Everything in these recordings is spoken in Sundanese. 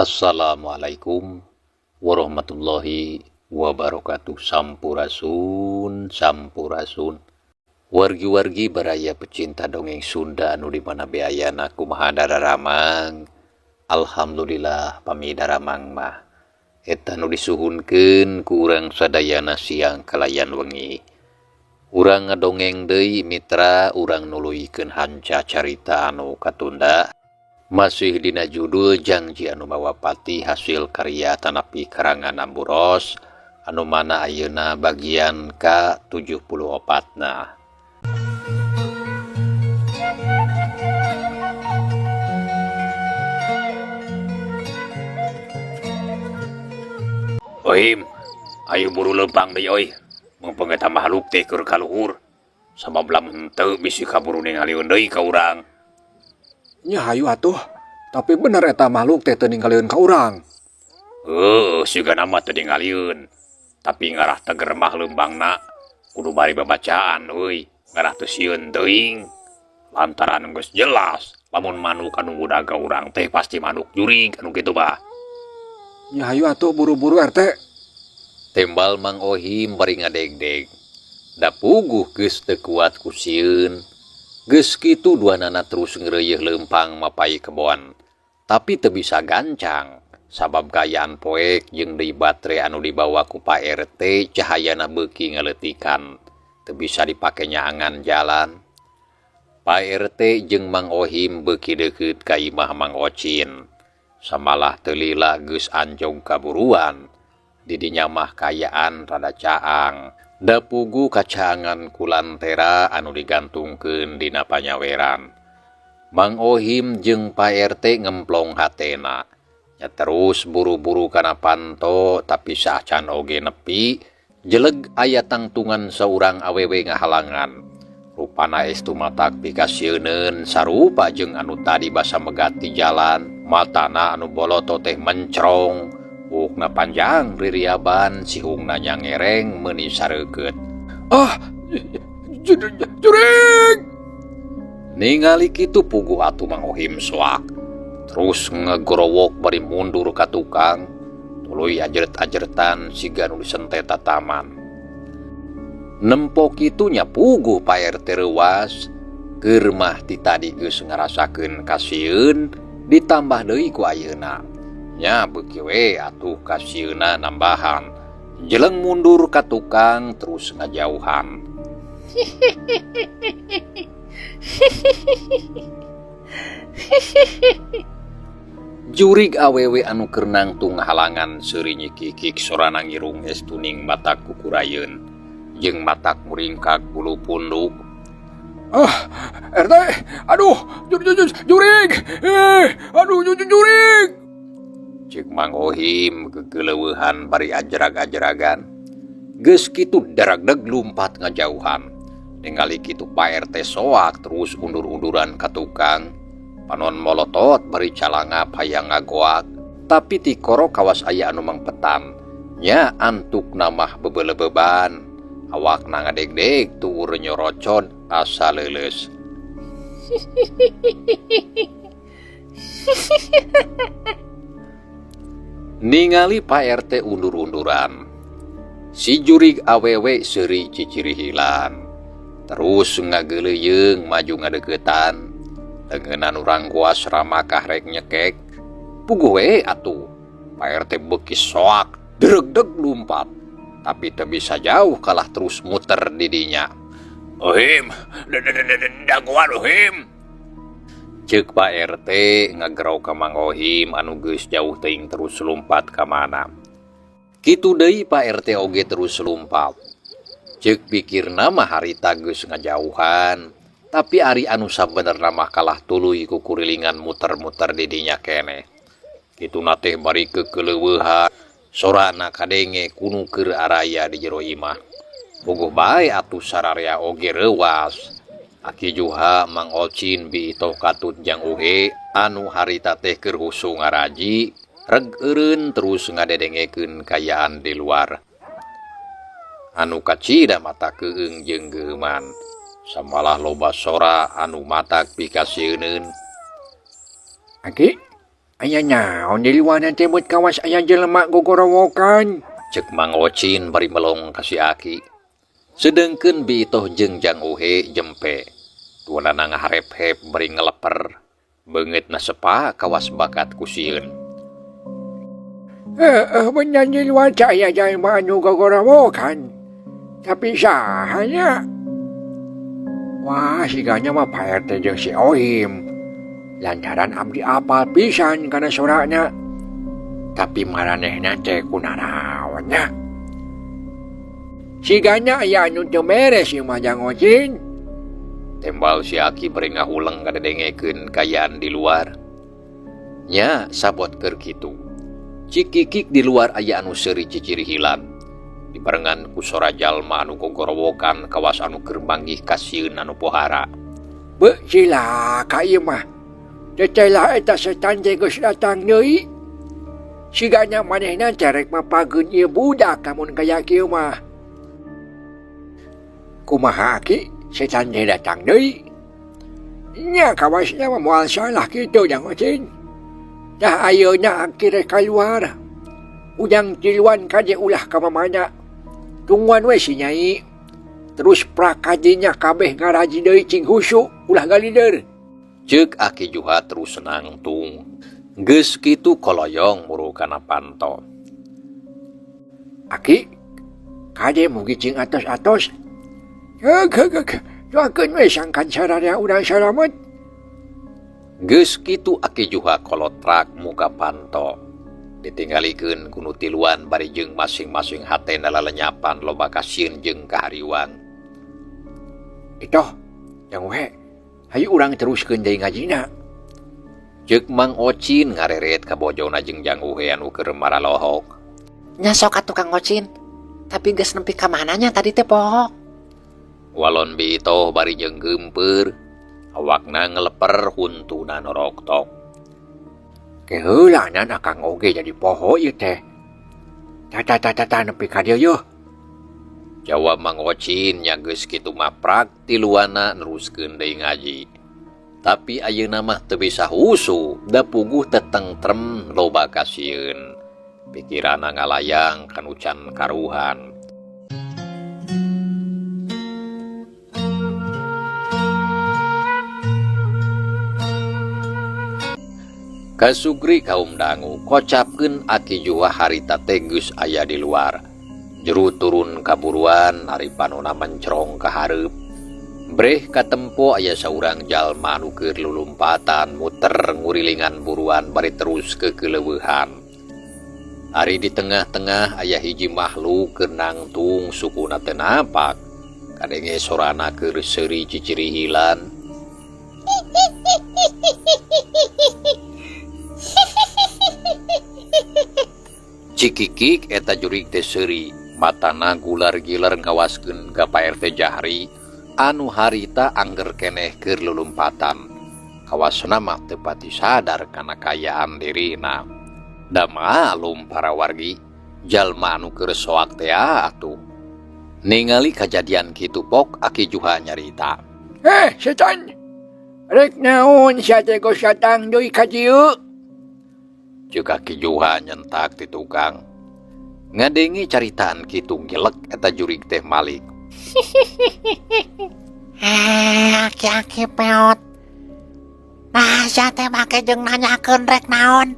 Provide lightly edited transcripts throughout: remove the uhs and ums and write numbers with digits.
Assalamualaikum warahmatullahi wabarakatuh. Sampurasun, sampurasun. Wargi-wargi baraya pecinta dongeng Sunda anu di mana be ayana, kumaha dararamang? Alhamdulillah pami daramang mah. Eta nu disuhunkeun ku urang sadayana siang kalayan wengi. Urang ngadongeng deui, mitra, urang nuluykeun hanca carita anu katunda. Masih dina judul Jangji Anu Mawa Pati, hasil karya tanapi karangan Amburos, anu mana ayeuna bagian ka 74 na. Ohim, ayo buru lempang deui euy. Mumpung eta makhluk teh keur kaluhur. Sabab lamun henteu bisi kaburu ningalieun deui ka urang. Nya hayu atuh. Tapi bener eta makhluk teh teu ningalieun ka urang? Heuh, sigana mah teu ningalieun. Tapi ngarah teger mah leumpangna kudu bari babacaan euy, ngarah teu sieun teuing. Lantaran geus jelas lamun manuk anu ngudag ka urang teh pasti manuk jurig anu kitu mah. Nya hayu atuh buru-buru, RT. Tembal Mang Ohim bari ngadegdeg. Da puguh geus teu kuat ku sieun. Geus kitu duanana terus ngreuyeuh leumpang mapai kebon. Tapi teu bisa gancang sabab kaayaan poek jeung deui batre anu dibawa ku Pak RT cahayana beuki ngaleutikan. Teu bisa dipake nyaangan jalan. Pak RT jeung Mang Ohim beuki deukeut ka imah Mang Ocin. Samalah teu lila geus anjog kaburuan. Di dinya mah kaayaan rada caang. Da puguh kacaangan ku lantera anu digantungkeun dina panyaweran. Mang Ohim jeung Pak RT ngemplong hatena. Nya terus buru-buru kana panto, tapi saacan oge nepi, jeleg aya tangtungan saurang awewe ngahalangan. Rupana estu matak pikasieuneun sarupa jeung anu tadi basa megat di jalan. Matana anu boloto teh mencrong. Buukna panjang ririaban, sihungna nyangereng meuni sareukeut. Ah, jurig! Ningali kitu puguh atuh Mang Ohim soak. Terus ngegorowok bari mundur ka tukang, tuluy ajret-ajretan siga nu disenteta taman. Nempo kitu nya puguh Pak RT reuwas, keur mah ti tadi geus ngarasakeun kasieun ditambah deui ku ayeuna. Nya beuki we atuh kasieunna nambahan. Jeleng mundur ka tukang terus ngajauhan. Jurig awewe anu keur nangtung halangan seuri nyikikik sorana ngirung estuning matak kukurayeun jeung matak muringkak bulu punduk. Ah, RT, aduh, jurig, aduh, jurig. Ceuk Mang Ohim gegeleueuhan bari ajrag-ajragan. Geus kitu daragdeg lumpat ngajauhan. Ningali kitu Pak RT soak terus undur-unduran ka tukang. Panon molotot bari calangap hayang ngagoak. Tapi tikoro kawas aya anu mangpetan. Nya antuk namah bebelebeban. Awakna ngadegdeg tuur nyorocod asa leuleus. Ningali Pak RT undur-unduran. Si jurig awewe seuri cicirihilan. Terus ngageuleuyeung maju ngadeukeutan. Leungeunna urang kuas ramakah rek nyekek. Puguh we atuh. Pak RT beuki soak, dregdeg lumpat. Tapi teu bisa jauh kalah terus muter di dinya. Ohim, dagoan Ohim. Ceuk Pak RT ngagerau ka Mang Ohim anu geus jauh teuing terus lumpat ka mana. Kitu deui Pak RT oge terus lumpat. Ceuk pikirna mah harita geus ngajauhan, tapi ari anu sabenerna mah kalah tuluy ku kurilingan muter-muter di dinya keneh. Kituna teh bari kekeleueuhan, sorana kadenge kunu keur araya di jero imah. Puguh bae atuh sararea oge reuwas. Aki Juha, Mang Ocin, Bi Itoh katut jang Uhe anu harita teh keur husu ngaraji, reg eureun terus ngadedengekeun kaayaan di luar. Anu kacida mata keung jeung geuman. Samalah loba sora anu matak pikasieuneun. Aki, Aya naon di luarna teh beut kawas aya jelema gogorowokan. Cek Mang Ocin bari melong ka si Aki. Sedengkeun Bi Itoh jeung Jang Uhe jempe. Duanana ngaharep-hep bari ngeleper. Beungeutna sepa kawas bakat ku sieun. Heeh bener di luar teh aya jalma anu gogorowokan. Tapi saha nya? Wah sigana mah Pak RT jeung si Oim. Lantaran abdi apal pisan kana sorana. Tapi maranehna teh kunaraon nya? Sigana aya anu teu beres ieu mah Jang Ocin. Tembal si Aki bari ngahuleng ngadedengekeun kaayaan di luar. Nya sabot keur kitu. Cikikik di luar aya anu seuri cicirihilan. Dibarengan ku sora jalma anu gogorowokan kawas anu keur manggih kasieun anu pohara. Beuh cilaka ieu mah. Teteh lah eta setan teh geus datang deui. Sigana manehna teh rek mapageun ieu budak lamun kaya kieu mah. Kumaha Aki, setan teh datang deui? Nya kawasna mah moal salah kitu Jang Ocin. Tah ayeuna Aki rek kaluar. Ujang tiluan kade ulah ka mamana. Tungguan we si Nyai. Terus prakadinya kabeh ngaraji deui cing husu ulah galider. Ceuk Aki Juha terus nangtung. Geus kitu koloyong muru kana panto. Aki, kade mugi cing atos-atos. Heug heug heug, doakeun we sangkan sararea urang salamet. Geus kitu Aki Juha kolotrak muka panto. Ditinggalikeun ku nu tiluan bari jeung masing-masing hatena lalenyapan loba kasieun jeung kahariwang. Itoh, Jang Uhe, hayu urang teruskeun deui ngajina. Ceuk Mang Ocin ngareret ka bojona jeung Jang Uhe anu keur maralohok. Nya sok atuh Kang Ocin, tapi geus nepi ka mana nya tadi teh poho. Walon Bi Itoh bari jeung geumpeur, awakna ngeleper huntuna noroktok. Keheulanan akang oge jadi poho ieu teh. Tata tata tata nepi ka dieu yeuh. Jawab Mang Ocin nya geus kitu mah prak tiluana neruskeun deui ngaji. Tapi ayeuna mah teu bisa husu, da puguh teu tentrem loba kasieun. Pikiranna ngalayang kanu can karuhan. Kasugri kaum dangu kocapkeun Aki Juha harita teh geus aya di luar. Juru turun kaburuan ari panona mencrong ka hareup. Breh katempo aya saurang jalma anu keur lulumpatan muter ngurilingan buruan bari terus kekeleuweuhan. Ari di tengah-tengah aya hiji makhluk keur nangtung sukuna teu napak. Kadenge sorana keur seuri cicirihilan. Cikikik eta jurig teh seuri, matana gular-gilar ngawaskeun ka Pak RT Jahri anu harita angger keneh keur lulumpatan. Kawasna mah teu pati sadar kana kaayaan dirina. Da malum para wargi, jalma anu keur soak teh atuh. Ningali kajadian kitu pok Aki Juha nyarita. Heh, setan. Rek naon sia teh geus datang deui ka dieu? Ceuk Aki Juha nyentak ti tukang. Ngadenge caritaan kitu gelek eta jurig teh malik. Aki-aki peot. Nah, sia teh make jeung nanyakeun rek naon.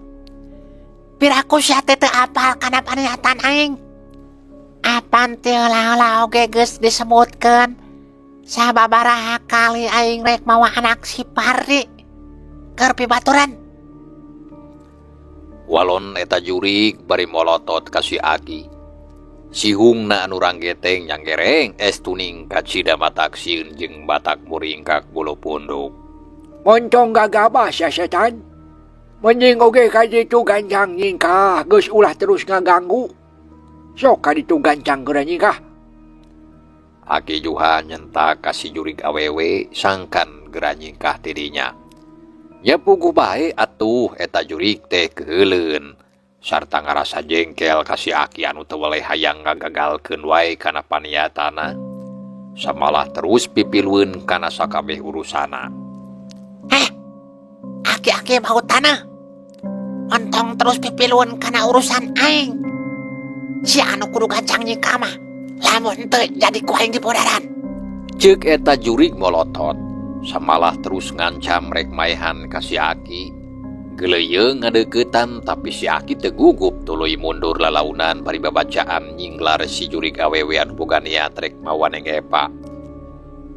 Piraku sia teh teu apal kana paniatan aing. Apan teu heula-heula oge geus disebutkeun. Sababaraha kali aing rek mawa anak si Pardi keur pibaturan. Walon eta jurig bari molotot ka si Aki. Sihungna anu ranggeteng nyanggereng es tuning kacida matak sieun jeung batak muringkak bulu punduk. Montong gagabah sia setan. Mending oge ka ditu gancang nyingkah geus ulah terus ngaganggu. Sok ka ditu gancang geura nyingkah. Aki Juha nyentak ka si jurig awewe sangkan geura nyingkah tidinya. Nya puguh bae atuh eta jurig teh keuheuleun. Sarta ngarasa jengkel ka si Aki anu teu weleh hayang ngagagalkeun wae kana paniatana. Samalah terus pipilueun kana sakabeh urusana. Heh, aki-aki bau tanah. Entong terus pipiluan kana urusan aing. Sia anu kudu gancang nyingkah mah. Lamun henteu jadi ku aing dipodaran. Ceuk eta jurig molotot. Samalah terus ngancam rek maehan ka si Aki. Geuleuyeung ngadeuketan tapi si Aki teu gugup tuluy mundur lalaunan bari babacaan nyinglar si jurig awewe anu boga niat rek mawa Neng Epa.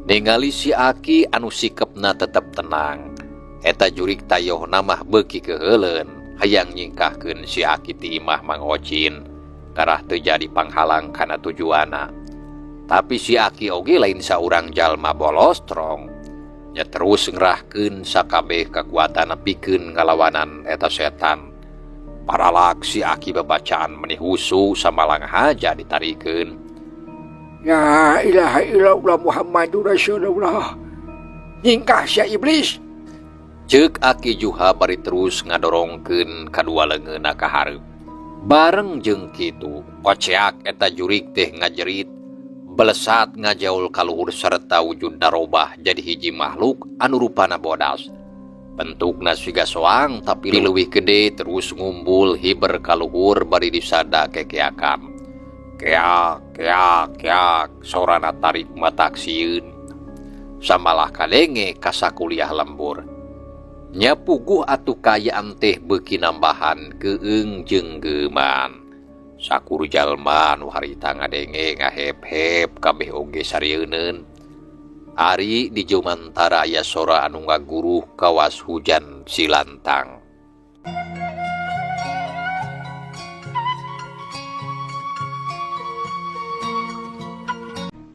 Ningali si Aki anu sikepna tetep tenang. Eta jurig tayohna mah beuki keuheuleun hayang nyingkahkeun si Aki ti imah Mang Ocin ngarah teu jadi panghalang kana tujuanna. Tapi si Aki oge lain saurang jalma bolostrong. Nya terus ngerahkeun sakabeh kakuatanna pikeun ngalawanan eta setan. Paralak si Aki babacaan meni husu samalang haja ditarikeun. La ilaha illallah Muhammadur Rasulullah. Nyingkah sia iblis. Ceuk Aki Juha bari terus ngadorongkeun kadua leungeunna ka hareup. Bareng jeung kitu, koceak eta jurig teh ngajerit, belesat ngajaul ka luhur sarta wujudna robah jadi hiji makhluk anu rupana bodas. Bentukna siga soang tapi leuwih gede terus ngumbul hiber ka luhur bari disada kekeakan. Keak, keak, keak, sorana tarik matak sieun. Samalah kadenge ka sakuliah lembur. Nya puguh atuh kaayaan teh beuki nambahan keueung jeung geuman. Sakur jalma anu harita ngadenge ngahep-hep kabeh oge sarieuneun. Ari di jumantara aya sora anu ngaguruh kawas hujan silantang.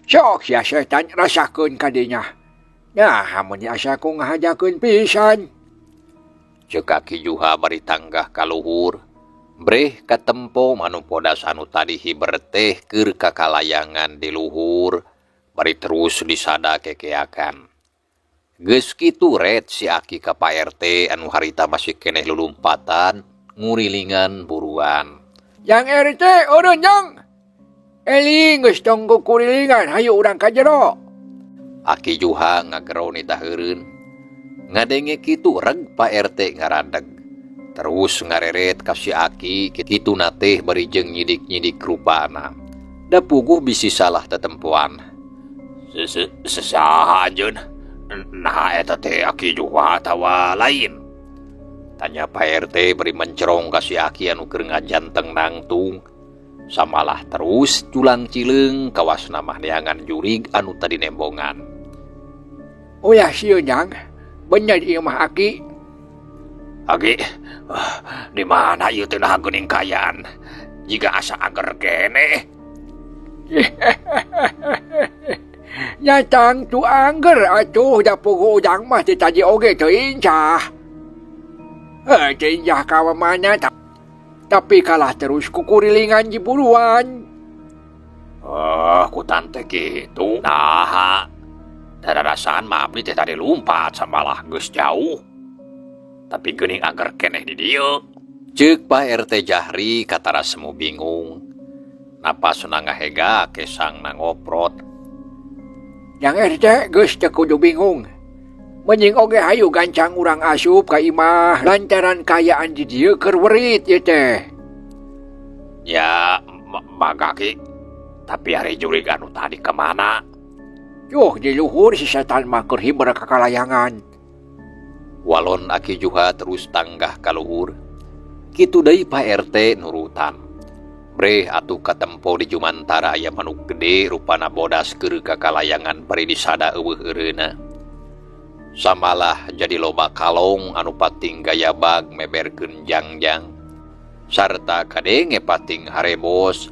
Sok sia setan rasakeun ka dinya. Nah, mun asa ku ngahajakeun pisan. Ceuk Aki Juha bari tanggah ka luhur. Breh katempo manuk bodas anu tadi hiber teh keur kakalayangan di luhur bari terus disada kekeakan. Geus kitu ret si Aki ka Pak RT anu harita masih keneh lulumpatan ngurilingan buruan. Jang RT eureun jang. Eling geus tong kukurilingan hayu urang ka jero. Aki Juha ngagero nitah eureun. Ngadenge kitu reg Pak RT ngaradeg. Terus ngareret ka si Aki kituna teh bari jeung nyidik-nyidik rupana. Da puguh bisi salah tetempoan. Saha anjeun? Nah eta teh Aki Juha atawa lain? Tanya Pak RT bari mencerong ka si Aki anu keur ngajanteng nangtung. Samalah terus culang cileung kawasna mah neangan jurig anu tadi nembongan. Ulah sieun jang. Bener ieu mah Aki. Aki, di mana ieu teh nah geuning kaayaan? Jiga asa ager keneh. Nya tangtu angger atuh da puguh ujang mah ti tadi oge teu incah. Heuh, teu incah ka mana tapi kalah terus kukurilingan jiburuan. Oh, ku tante kitu. Naha. Dararasaan mah abdi teh tadi lumpat samalah geus jauh. Tapi geuning ager keneh di dieu. Ceuk Pak RT Jahri katara semu bingung. Napasna ngahega kesangna ngoprot. Jang RT geus teu kudu bingung. Mending oge hayu gancang urang asup ka imah lantaran kaayaan di dieu keur werit ieu teh. Ya, mangga Ki. Tapi ari jurig anu tadi ka mana? Yuh, di luhur si setan mah keur hiber kakalayangan. Walon Aki Juha terus tanggah ka luhur. Kitu deui Pak RT nurutan. Breh atuh katempo di jumantara aya manuk gede rupana bodas keur kakalayangan bari disada eueuh eureuna. Samalah jadi loba kalong anu pating gayabag meberkeun jangjang. Sarta kadenge pating harebos.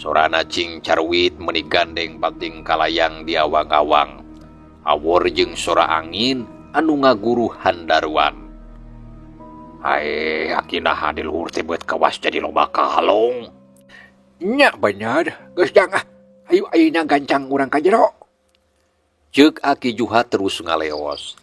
Sorana cing carwit meuni gandeng pating kalayang di awang-awang. Awor jeung sora angin anu ngaguruh handaruan. Hae, aki naha di luhur teh beut kawas jadi loba kalong. Nya bener, geus jang ah. Hayu ayeuna gancang urang ka jero. Ceuk Aki Juha terus ngaleos.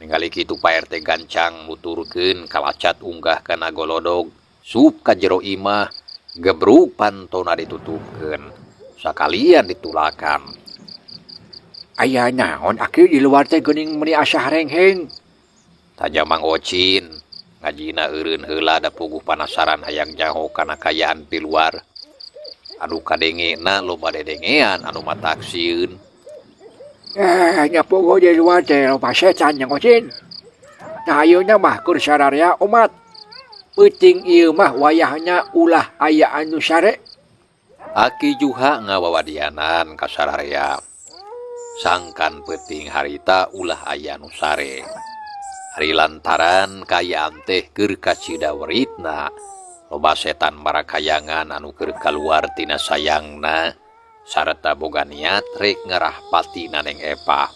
Ningali kitu Pak RT gancang muturkeun kalacat unggah kana golodog, sup ka jero imah. Gebruk pantona ditutupkeun. Sakalian ditulakan. Aya naon Aki di luar teh geuning meuni asa harengheng? Tanya Mang Ocin. Ngajina eureun heula da puguh panasaran hayang nyaho kana kaayaan di luar. Anu kadengena loba dedengean anu matak sieun. Eh, nya puguh di luar teh loba setan, Jang Ocin. Nah, ayeuna mah keur sararea omat. Peuting ieu mah wayahna ulah aya anu sare. Aki Juha ngawawadianan ka sararea. Sangkan peuting harita ulah aya nu sare. Ari lantaran kaayaan teh keur kacida weritna, loba setan marakayangan anu keur kaluar tina sayangna sarta boga niat rek ngarahpati Neng Epah.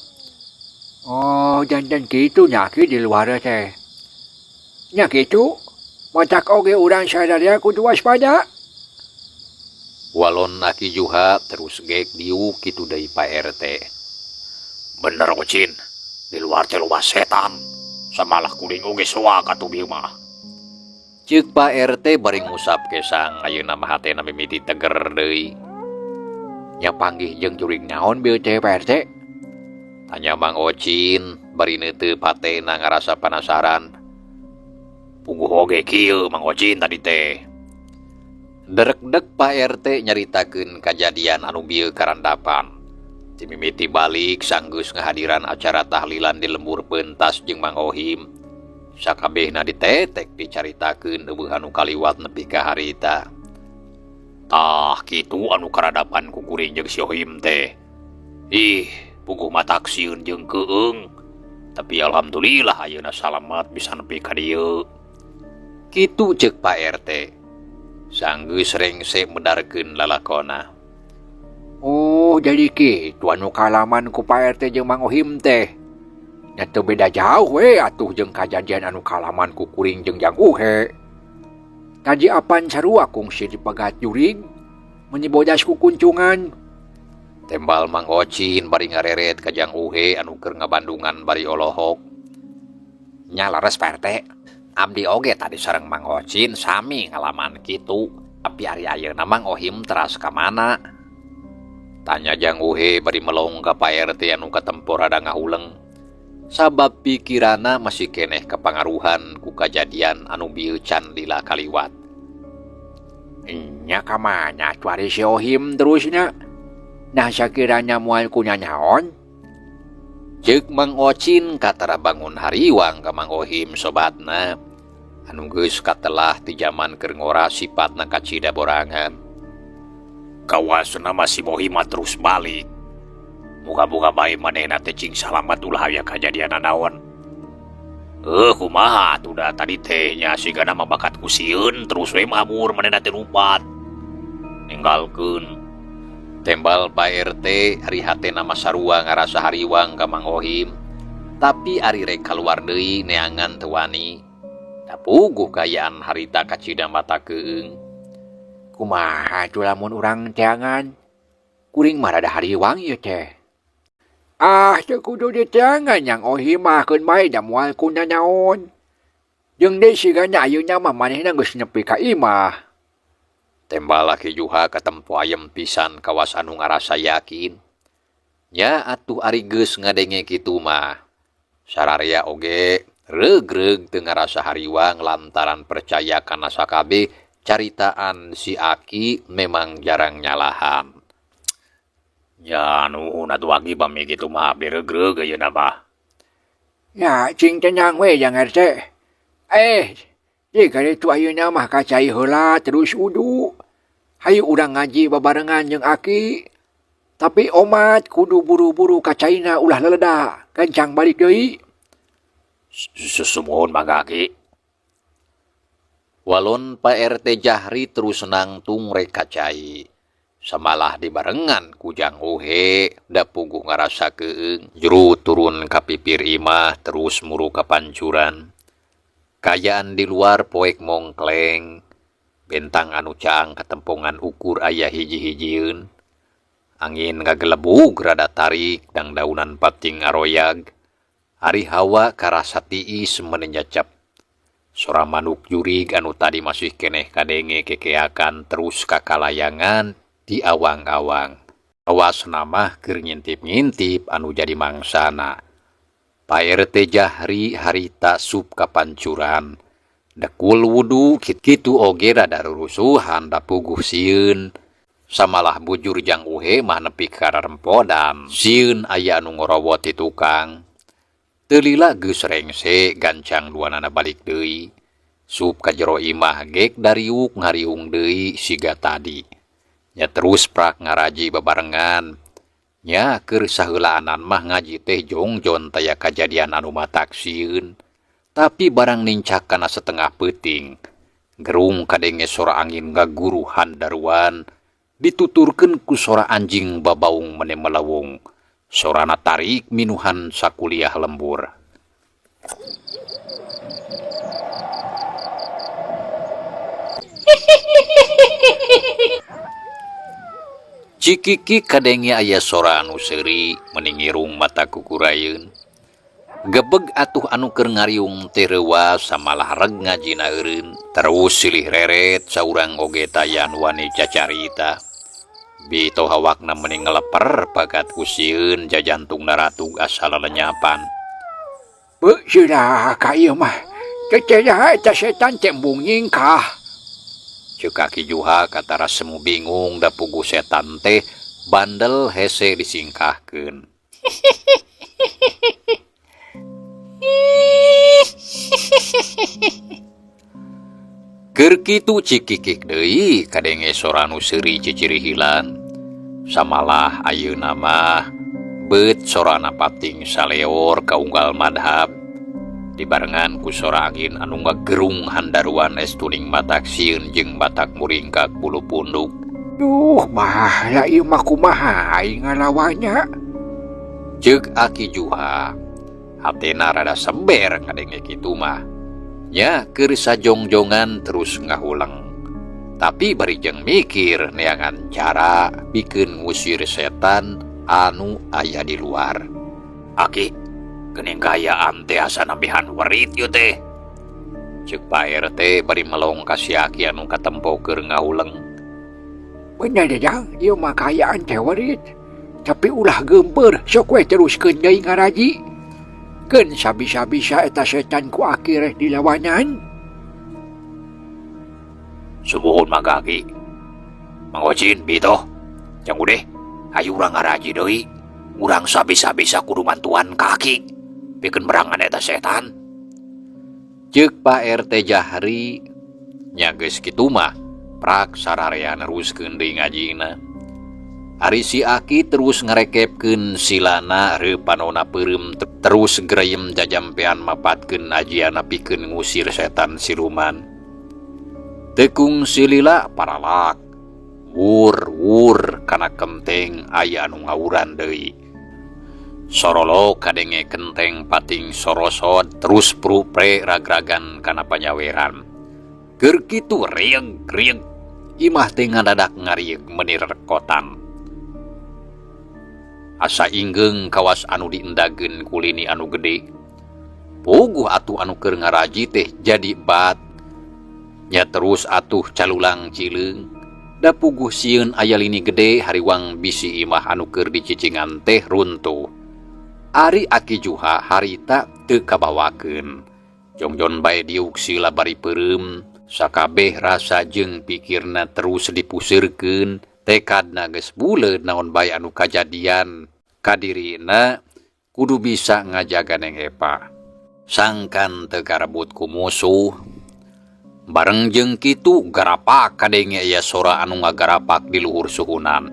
Oh, janten kitu nya, Ki, di luar teh. Nya kitu, matak oge urang sararea kudu waspada. Walon Aki Juha terus gek diuk kitu deui Pak RT. Bener, Ocin, di luar teh loba setan. Samalah kuring oge soak atuh bieu mah. Ceuk Pak RT bari ngusap kesang, ayeuna mah hatena mimiti teger deui. Nya panggih jeung jurig naon bieu teh, Pak RT? Tanya Mang Ocin bari neuteup hatena ngarasa panasaran. Puguh oge kieu, Mang Ocin, tadi teh. Derekdek Pak RT nyaritakeun kajadian anu bieu karandapan. Ti mimiti balik sanggeus ngahadiran acara tahlilan di lembur pentas jeung Mang Ohim. Sakabehna ditetek dicaritakeun euweuh anu kaliwat nepi ka harita. Tah kitu anu karadapan ku kuring jeung si Ohim teh. Ih, puguh matak sieun jeung keung. Tapi alhamdulillah ayeuna salamat bisa nepi ka dieu. Kitu ceuk Pak RT. Sanggeus rengse medarkeun lalakona. Oh, jadi kitu anu kaalaman ku Pak RT jeung Mang Ohim teh. Nya teu beda jauh we atuh jeung kajadian anu kaalaman ku kuring jeung Jang Uhe. Tadi apan sarua kungsi dipegat jurig, meuni bodas ku kuncungan. Tembal Mang Ocin bari ngareret ka Jang Uhe anu keur ngabandungan bari olohok. Nya leres, Pak RT. Abdi oge tadi sareng Mang Ocin sami ngalaman kitu. Tapi ari ayeuna Mang Ohim teras ka mana? Tanya Jang Uhe bari melong ka Pak RT anu katempo rada ngahuleng. Sabab pikirana masih keneh kepangaruhan ku kajadian anu bieu can lila kaliwat. Nya kamana atuh ari si Ohim terusna? Nah, sakiranya moal ku nyanyaon? Ceuk Mang Ocin katara bangun hariwang ka Mang Ohim sobatna. Anu geus katelah ti jaman keur ngora sifatna kacida borangan. Kawasna mah si Ohim mah terus balik. Muga-muga bae manehna teh cing salamat, ulah aya kajadian naon. Eh, kumaha atuh da tadi teh nya sigana mah bakat ku sieun terus we mabur manehna teh lumpat. Ninggalkeun. Tembal Pak RT, ari hatena mah sarua ngarasa hariwang ka Mang Ohim. Tapi ari rek kaluar deui neangan teu wani. Da puguh kaayaan harita kacida mata keung. Kumaha atuh lamun urang teangan? Kuring mah rada hariwang ieu teh. Ah, teu kudu diteangan, Jang Ohim mah, keun bae da moal ku nanaon. Jeung deui sigana ayeuna mah manehna geus nepi ka imah. Tembal Aki Juha katempo ayem pisan kawas anu ngarasa yakin. Nya atuh ari geus ngadenge kitu mah. Sararea oge regreg teu ngarasa hariwang lantaran percaya kana sakabeh caritaan si Aki memang jarang nyalahan. Ya nuhun atuh, Aki, pami kitu mah abdi regreg ayeuna mah. Ya, cing tenang we, Jang RT. Eh, jika itu ayeuna mah ka cai heula terus udu. Hayu urang ngaji babarengan jeung Aki. Tapi omat kudu buru-buru ka caina, ulah leleda, gancang balik deui. Sumuhun, mangga, Aki. Walon Pak RT Jahri terus nangtung rek ka cai. Samalah dibarengan ku Jang Uhe da puguh ngarasa keung. Juru turun ka pipir imah terus muru ka pancuran. Kaayaan di luar poek mongkleng. Bentang anu caang katempongan ukur aya hiji-hijieun. Angin ngagelebug rada tarik dangdaunan pating ngaroyag. Ari hawa karasa tiis meuni nyecep. Sora manuk jurig anu tadi masih keneh kadenge kekeakan terus kakalayangan di awang-awang. Awasna mah keur ngintip-ngintip anu jadi mangsana. Pak RT Jahri harita sup ka pancuran. Dekul wudu kitu oge rada rurusuhan da puguh sieun. Samalah bujur jang Uhe mah nepi ka rarempodan sieun aya anu ngorowot ti tukang. Teu lila geus rengse gancang duanana balik deui. Sup ka jero imah gek dariuk ngariung deui siga tadi. Nya terus prak ngaraji babarengan. Nya keur saheulaanan mah ngaji teh jongjon taya kajadian anu matak sieun. Tapi barang nincak kana setengah peuting, gerung kadenge sora angin ngaguruhan daruan, dituturkeun ku sora anjing babaung mene melewung. Sorana tarik minuhan sakuliah lembur. Cikiki kadenge aya sora anu seuri meni ngirung mata kukurayeun. Gebeg atuh anu keur ngariung teh reuwas samalah reg ngajina eureun. Terus silih reret saurang oge taya anu wani cacarita. Bito hawakna meni ngeleper bagat ku sieun jajantungna ratug asa lelenyapan. Beuh sirah ka ieu mah. Teu teh eta setan teh embung nyingkah. Ceuk Aki Juha katara semu bingung da puguh setan teh bandel hese disingkahkeun. Keur kitu cikikik deui kadenge sora nu seuri cicirihilan. Samalah ayeuna mah beut sorana pating saleor ka unggal madhab. Dibarengan ku sora angin anu ngagerung handaruan estuning matak sieun jeung matak muringkak bulu punduk. Duh mah lah ieu mah kumaha aing ngalawannya. Ceuk Aki Juha. Hatena rada seber ngadenge kitu mah. Nya keur sajongjongan terus ngahuleng. Tapi bari jeung mikir neangan cara pikeun ngusir setan anu aya di luar. Aki, geuning kaayaan teh asa nambihan werit ieu teh. Ceuk Pak RT bari melong ka si Aki anu katempo keur ngahuleng. Bener Jang, ieu mah kaayaan teh werit. Tapi ulah geumpeur, sok we teruskeun deui ngaraji. Keun sabisa-bisa eta setan ku Aki rek dilawanan. Sumuhun mangga Aki. Mang Ocin bitoh. Jang Udeh, hayu urang ngaraji deui. Urang sabisa-bisa kudu mantuan ka Aki. Pikeun berangan eta setan. Ceuk Pak RT Jahri nya geus kitu mah prak sararea neruskeun deui ngajina. Ari si Aki terus ngarekepkeun silana reupanona peureum terus greyem jajampean mapatkeun ajiana pikeun ngusir setan siluman. Tekung silila paralak wur wur kana kenteng aya anu ngawuran deui. Sorolok kadenge kenteng pating sorosod terus prupre ragragan kana panyaweran. Keur kitu rieg rieg imah teh ngadadak ngarieg meni rerekotan. Asa inggeung kawas anu diendageun ku lini anu gede. Puguh atuh anu keur ngaraji teh jadi bat. Nya terus atuh calulang cileung. Da puguh sieun aya lini gede hariwang bisi imah anu keur dicicingan teh runtuh. Ari Aki Juha harita teu kabawakeun. Jongjon bae diuk sila bari peureum, sakabeh rasa jeung pikirna terus dipuseurkeun, tekadna geus buleud naon bae anu kajadian kadirina kudu bisa ngajaga Neng Epa. Sangkan teu karebut ku musuh. Bareng jeung kitu garapak kadenge aya sora anu ngagarapak di luhur suhunan.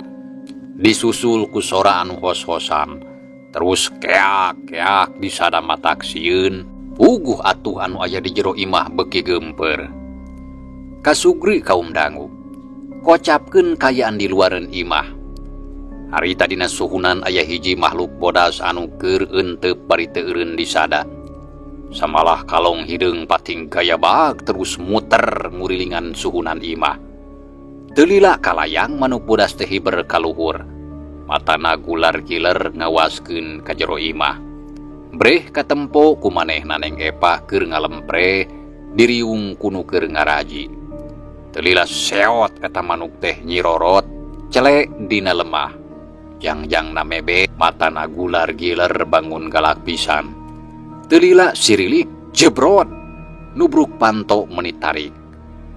Disusul ku sora anu hos-hosan. Terus keak-keak disada matak sieun. Puguh atuh anu aya di jero imah beuki geumpeur. Kasugri kaum dangu. Kocapkeun kaayaan di luareun imah. Harita dina suhunan aya hiji makhluk bodas anu keur eenteup bari teu eureun disada. Samalah kalong hideung pating gaya baag terus muter ngurilingan suhunan imah. Teu lila kalayang manuk bodas teh hiber ka luhur. Matana gular giler ngawaskeun ka jero imah. Breh katempo ku manehna Neng Epa keur ngalempre diriung ku nu keur ngaraji. Teu lila seot eta manuk teh nyirorot cele dina lemah. Jangjangna mebe matana gular giler bangun galak pisan. Teu lila sirilik jebrot. Nubruk panto meuni tarik.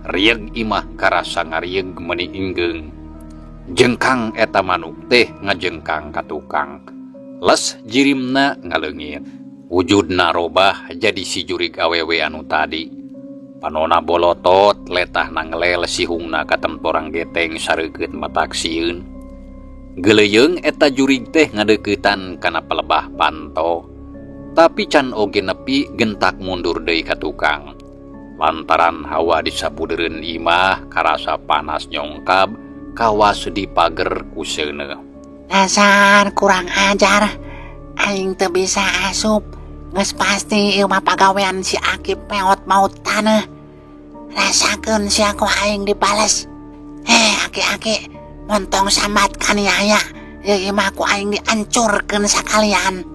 Rieg imah karasa ngarieg meuni inggeung. Jengkang eta manuk teh ngajengkang ka tukang. Les jirimna ngaleungit. Wujudna robah jadi si jurig awewe anu tadi. Panona bolotot, letahna ngelel sihungna katemporang geteng sareukeut matak sieun. Geuleuyeung eta jurig teh ngadeuketan kana pelebah panto. Tapi can oge nepi gentak mundur deui ka tukang. Lantaran hawa di sabudeureun imah karasa panas nyongkab kawas di pager ku seuneuh. Dasar kurang ajar. Aing teu bisa asup. Geus pasti ieu mah pagawean si Aki peot maut taneuh. Rasakeun sia ku aing dibales. Heh aki-aki, montong sambat kaniaya. Ieu imah ku aing diancurkeun sakalian.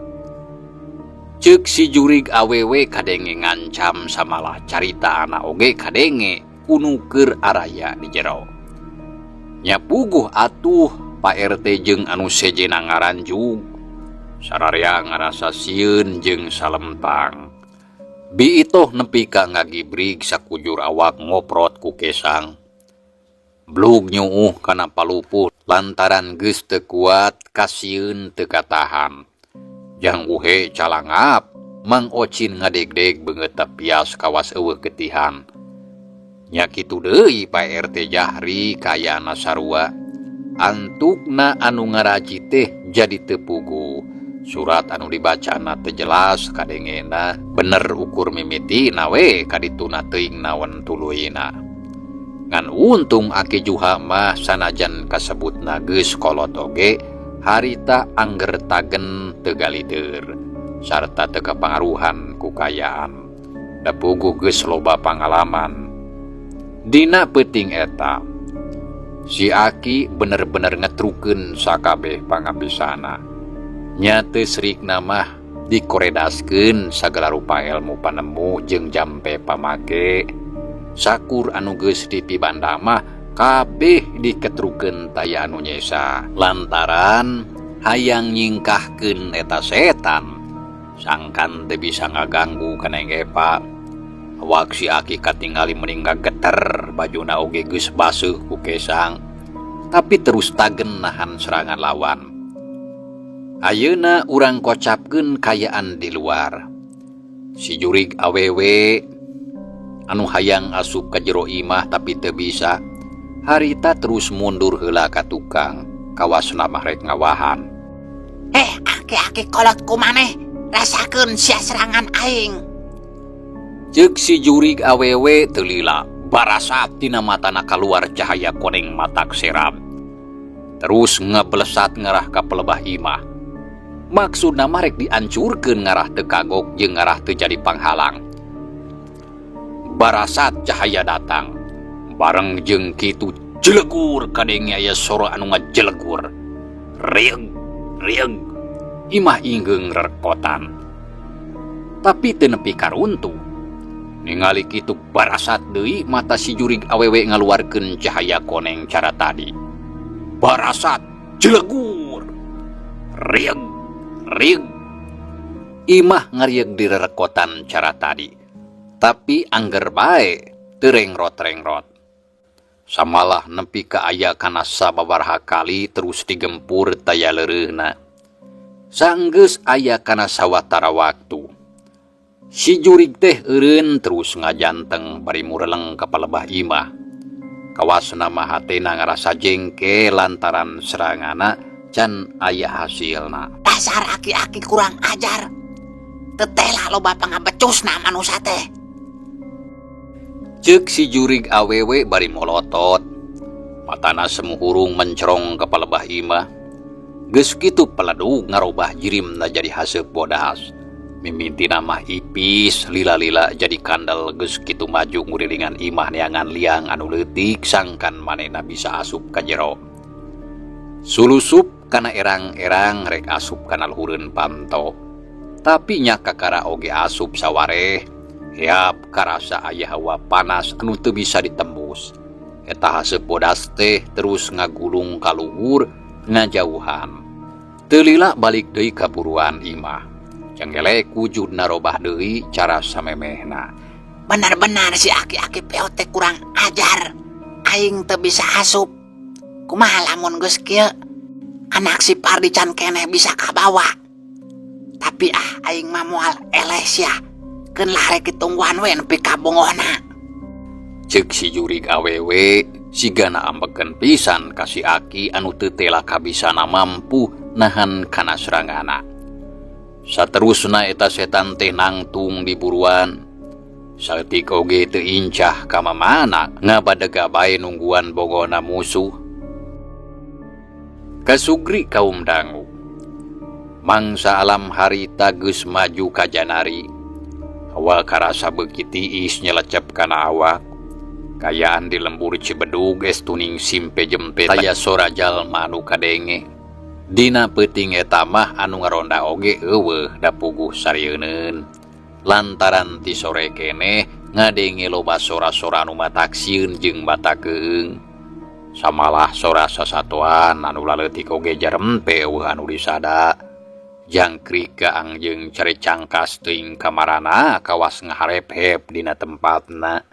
Ceuk si jurig awewe kadenge ngancam samalah carita anak oge kadenge kunu keur araya di jero. Nya puguh atuh Pak RT jeung anu sejena ngaranjug. Sararea ngarasa sieun jeung salempang. Biitoh nepi ka ngagibrig sakujur awak ngoprot ku kesang. Blug nyuuh kana palupuh lantaran geus teu kuat kasieun teu katahan. Jang Uhe calangap, Mang Ocin ngadegdeg beungeut tepias kawas eueuh getihan. Nya kitu deui Pak RT Jahri kayana sarua. Antukna anu ngaraji teh jadi teu puguh. Surat anu dibacana teu jelas kadengena, bener ukur mimitina we kadituna teuing naon tuluyna. Ngan untung Aki Juha mah sanajan kasebutna geus kolot oge, harita angger tagen teu galider sarta teu kapangaruhan ku kayaan. Da puguh geus loba pangalaman. Dina peuting eta, si Aki bener-bener ngetrukeun sakabeh pangabisana. Nya teu srikna mah dikoredaskeun sagala rupa ilmu panemu jeung jampe pamake. Sakur anu geus dipibanda mah kabeh diketrukeun taya anu nyesa lantaran hayang nyingkahkeun eta setan sangkan teu bisa ngaganggu ka Neng Epa. Awak si Aki katingali mending geter, bajuna oge geus baseuh ku kesang, tapi terus tagen nahan serangan lawan. Ayeuna urang kocapkeun kayaan di luar. Si jurig awewe anu hayang asup ka jero imah tapi teu bisa, harita terus mundur heula ka tukang, kawasna mah rek ngawahan. Aki-aki kolot kumaneh, rasakeun sia serangan aing. Ceuk si jurig awewe teu lila, barasat tina matana kaluar cahaya koneng matak seram. Terus ngeblesat ngarah ka pelebah imah. Maksudna mah rek diancurkeun ngarah teu kagok jeung ngarah teu jadi panghalang. Barasat cahaya datang. Bareng jeung kitu jelegur kadenge aya sora anu ngajelegur. Rieg, rieg. Imah inggeung rerekotan. Tapi teu nepi karuntuh. Ningali kitu barasat deui mata si jurig awewe ngaluarkeun cahaya koneng cara tadi. Barasat jelegur. Rieg, rieg. Imah ngarieg direrekotan cara tadi. Tapi angger bae teu rengrot-rengrot. Samalah nepi ka aya kana sababaraha kali terus digempur taya leureuhna. Sanggeus aya kana sawatara waktu. Si jurig teh eureun terus ngajanteng bari mureleng ka palebah imah. Kawasna mah hatena ngarasa jengke lantaran serangana can aya hasilna. Dasar aki-aki kurang ajar. Tetela loba pangabecusna manusa teh. Ceuk si jurig awewe bari molotot. Matana semu hurung mencerong ka palebah imah. Geus kitu peledug ngarobah jirimna jadi haseup bodas. Mimitina mah ipis lila-lila jadi kandel geus kitu maju ngurilingan imah neangan liang anu leutik sangkan manehna bisa asup ka jero. Sulusup kana erang-erang rek asup kana luhureun panto. Tapi nya kakara oge asup sawareh. Heap karasa aya hawa panas anu teu bisa ditembus. Eta haseup bodas teh terus ngagulung ka luhur ngajauhan. Teu lila balik deui ka buruan imah. Cenggelek wujudna robah deui cara samemehna. Benar-benar si aki-aki peot teh kurang ajar. Aing teu bisa asup. Kumaha lamun geus kieu? Anak si Pardi can keneh bisa kabawa. Tapi ah aing mah moal eleh sia. Keun lah rek ditungguan we nepi ka bongohna. Ceuk si jurig awewe sigana ambekeun pisan ka si aki anu teu tela kabisana mampu nahan kana seranganna. Saterusna eta setan teh nangtung diburuan. Saeutik oge teu incah ka mamana ngabadega bae nungguan bogona musuh. Kasugri kaum dangu. Mangsa alam harita geus maju ka janari. Hawa karasa beuki tiis nyelecep kana awak. Kayaan di lembur Cibedug es tuning simpe jempe taya sora jalma anu kadenge. Dina peuting eta mah anu ngaronda oge eueuh da puguh sarieun. Lantaran ti sore keneh ngadenge loba sora-sora anu matak sieun jeung matak keueung. Samalah sora sasatoan anu laleutik oge jarempe eueuh anu disada. Jangkrik gaang jeung cere cangkas teuing kamarana kawas ngaharep-hep dina tempatna.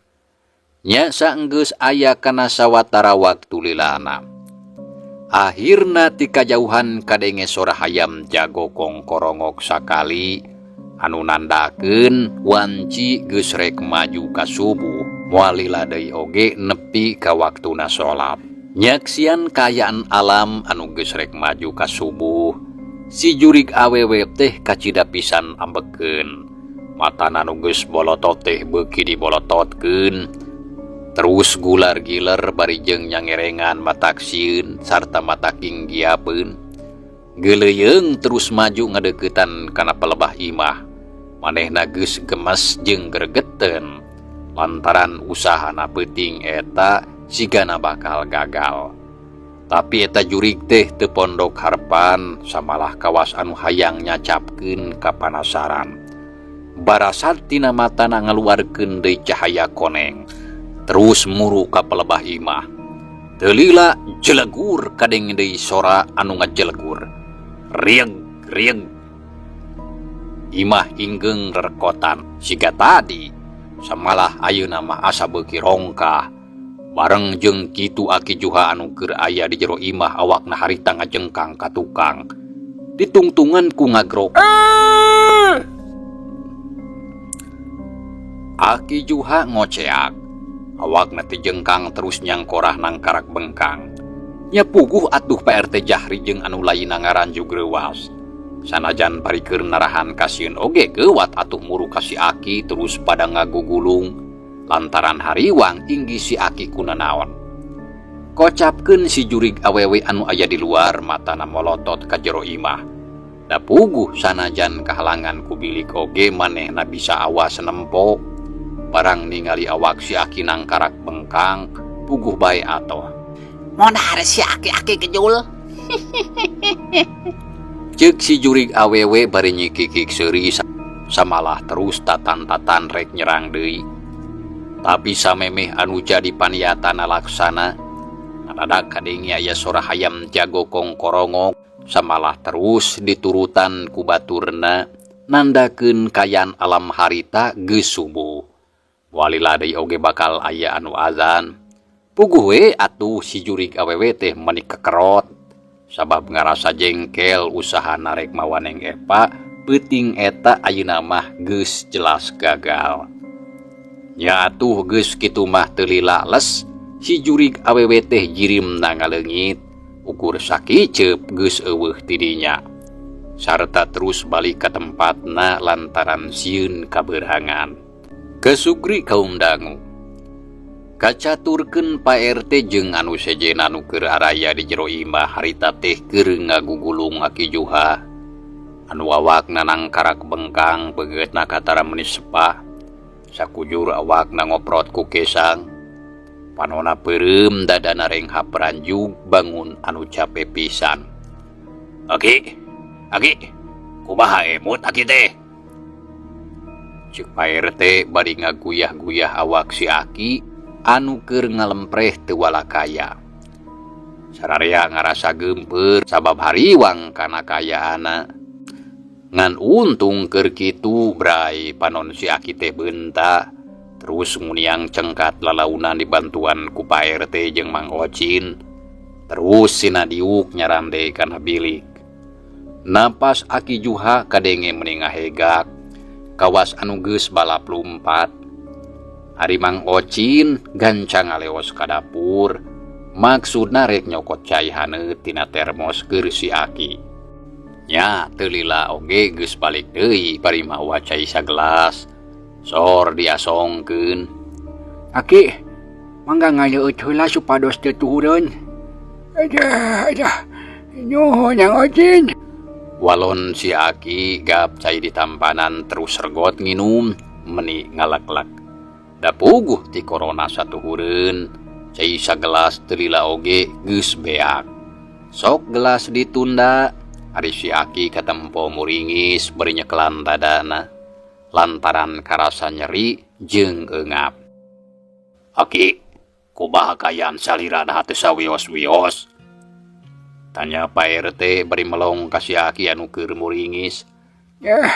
Nya saenggeus aya kana sawatara waktu lilana. Akhirna ti kajauhan kadenge sora hayam jago kongkorongok sakali anu nandakeun wanci geus rek maju ka subuh moal lila deui oge nepi ka waktuna salat. Nyaksian kaayaan alam anu geus rek maju ka subuh, si jurig awewe teh kacida pisan ambekeun. Matana nu geus bolotot teh beuki dibolototkeun. Terus gular-giler bari jeung nyangerengan matak sieun sarta matak ginggiapeun. Geuleuyeung terus maju ngadeuketan kana pelebah imah. Manehna geus gemes jeung gregeteun lantaran usahana peuting eta sigana bakal gagal. Tapi eta jurig teh teu pondok harepan samalah kawas anu hayang nyacapkeun kapanasaran. Barasat tina matana ngaluarkeun deui cahaya koneng. Terus muru ka pelebah imah. Teu lila jelegur kadenge deui sora anu ngajelegur. Rieg rieg. Imah inggeung rerekotan siga tadi. Samalah ayeuna mah asa beuki rongkah. Bareng jeung kitu Aki Juha anu keur aya di jero imah awakna harita ngajengkang ka tukang. Ditungtungan ku ngagrok. Aki Juha ngoceak. Awakna teh jengkang terus nyangkorah nangkarak bengkang. Nya puguh atuh Pak RT Jahri jeung anu lainna ngaranjug reuwas. Sanajan bari keur narahan kasieun oge geuwat atuh muru ka si Aki terus pada ngagugulung lantaran hariwang inggih si Aki kunanaon. Kocapkeun si jurig awewe anu aya di luar matana molotot ka jero imah. Da puguh sanajan kahalangan ku bilik oge manehna bisa awas nempo. Barang ningali awak si Aki nangkarak bengkang, puguh bae atoh. Modar si aki-aki gejul. Ceuk si jurig awewe bari nyikikik seuri samalah terus tatan-tatan rek nyerang deui. Tapi samemeh anu jadi paniatana laksana, nadadak kadenge aya sora hayam jago kongkorongok samalah terus diturutan ku baturna nandakeun kaayaan alam harita geus subuh. Walila deui oge bakal aya anu azan. Puguh we atuh si jurig awewe teh meuni kekerot sabab ngarasa jengkel usaha narek mawa Neng Epa peuting eta ayeuna mah geus jelas gagal. Nya atuh geus kitu mah teu lila les si jurig awewe teh jirimna ngaleungit ukur sakiceup geus eueuh ti dinya. Sarta terus balik ka tempatna lantaran sieun kabeurhangan. Kesugri kaum dangu. Kacaturkeun Pak RT jeung anu sejenna nu keur araya di jero imah harita teh keur ngagugulung Aki Juha. Anu awakna nangkarak bengkang beungeutna katara meuni sepah. Sakujur awakna ngoprot ku kesang. Panona peureum dadana renghap ranjug bangun anu cape pisan. Aki, aki, kumaha emut aki teh? Ceuk Pak RT bari ngaguyah-guyah awak si Aki anu keur ngalempreh teu walakaya. Sararea ngarasa geumpeur sabab hariwang kana kayaanna. Ngan untung keur kitu bray panon si Aki teh beunta. Terus nguniang cengkat lalaunan dibantuan ku Pak RT jeung Mang Ocin. Terus sina diuk nyarande kana bilik. Napas Aki Juha kadenge meni ngahegak. Kawas anu geus balap lumpat. Ari Mang Ocin gancang ngaleos ka dapur. Maksudna rek nyokot cai haneut tina termos keur si Aki. Nya teu lila oge geus balik deui bari mawa cai sagelas. Sor diasongkeun. Aki, mangga ngaleueut heula supados teu tuhureun. Adah, adah. Nuhun Mang Ocin. Walon si Aki gap cai ditampanan terus regot nginum meni ngaleklek. Da puguh ti korona satuhureun. Cai sagelas teu lila oge geus beak. Sok gelas ditunda, ari si Aki katempo muringis bari nyekelan dadana lantaran karasa nyeri jeung eungap. Aki, kumaha kaayaan salira naha teu sawios-wios? Tanya Pak RT bari melong ka si Aki anu keur muringis. Eh,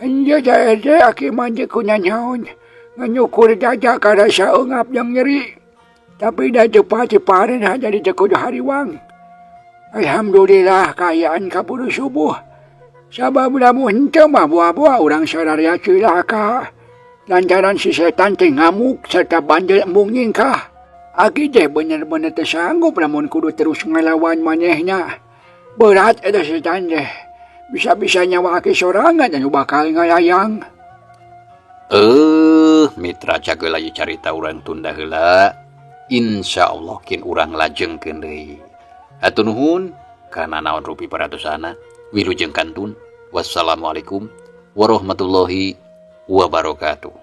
henteu Pak RT Aki mah teu kunanaon. Ngan nyukur dada karasa eungap jeung nyeri. Tapi da teu pati-paren jadi teu kudu hariwang. Alhamdulillah kaayaan kaburu subuh. Sabab lamun henteu mah buah-buah urang sararea cilaka. Lantaran si setan teh ngamuk serta bandel embung nyingkah. Aki teh bener-bener teu sanggup lamun kudu terus ngalawan manehna. Berat eta setan teh. Bisa-bisa nyawa aki sorangan anu bakal ngalayang. Mitra cageula ieu carita urang tunda heula. Insya Allah kin urang lajengkeun deui. Hatur nuhun kana naon rupi paratosana. Wilujeng kantun. Wassalamualaikum warahmatullahi wabarakatuh.